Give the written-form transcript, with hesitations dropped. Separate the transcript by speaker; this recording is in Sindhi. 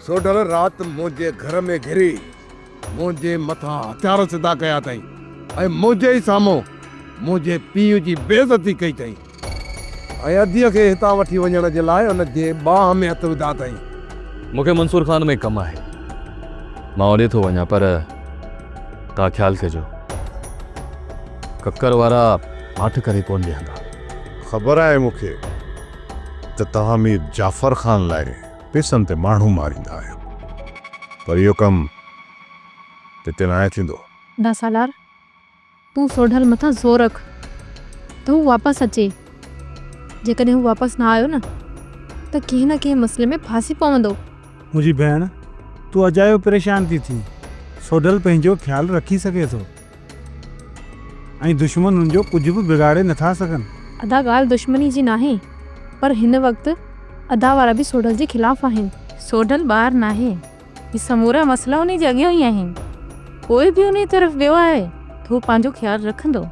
Speaker 1: سوڍل رات منهنجي گهر ۾ گهري منهنجي مٿان هٿيار سڌا ڪيا اٿائين ۽ منهنجي ئي سامهون منهنجي پيء جي بي عزتي ڪئي اٿائين ۽ اديء کي هتان وٺي وڃڻ جي لاء ان جي ٻانهن ۾ هٿ وڌا اٿائين.
Speaker 2: مون کي منصور خان ۾ ڪم آهي. مان اوڏي ٿو وڃان پر توهان خيال ڪجو. ڪڪر وارا ماٺ ڪري ڪونه ويهندا.
Speaker 3: خبر آهي مون کي ته توهان مير جعفر خان لاء پيسن تي ماڻهو ماريندا آهيو پر اهو ڪم هتي ناهي ٿيندو.
Speaker 4: ادا سالار تون سوڍل مٿان زور رک ته هو واپس اچي. جيڪڏهن هو واپس نه آيو نه ته ڪنهن نه ڪنهن مسئلي ۾ ڦاسي پوندو.
Speaker 5: منهنجي ڀيڻ تون اجايو پريشان ٿي ٿين. سوڍل پنهنجو خيال رکي سگهي ٿو. ۽ دشمن هن جو ڪجهه به بگاڙي نٿا سگهن.
Speaker 4: ادا ڳالهه دشمني جي ناهي پر هن وقت ادا وارا به سوڍل جي خلاف آهن.
Speaker 6: سوڍل ٻار ناهي. هي سمورا مسئلا انهي جي اڳيان ئي آهن. پوء به انهي طرف ويو آهي ته هو پنهنجو خيال رکندو.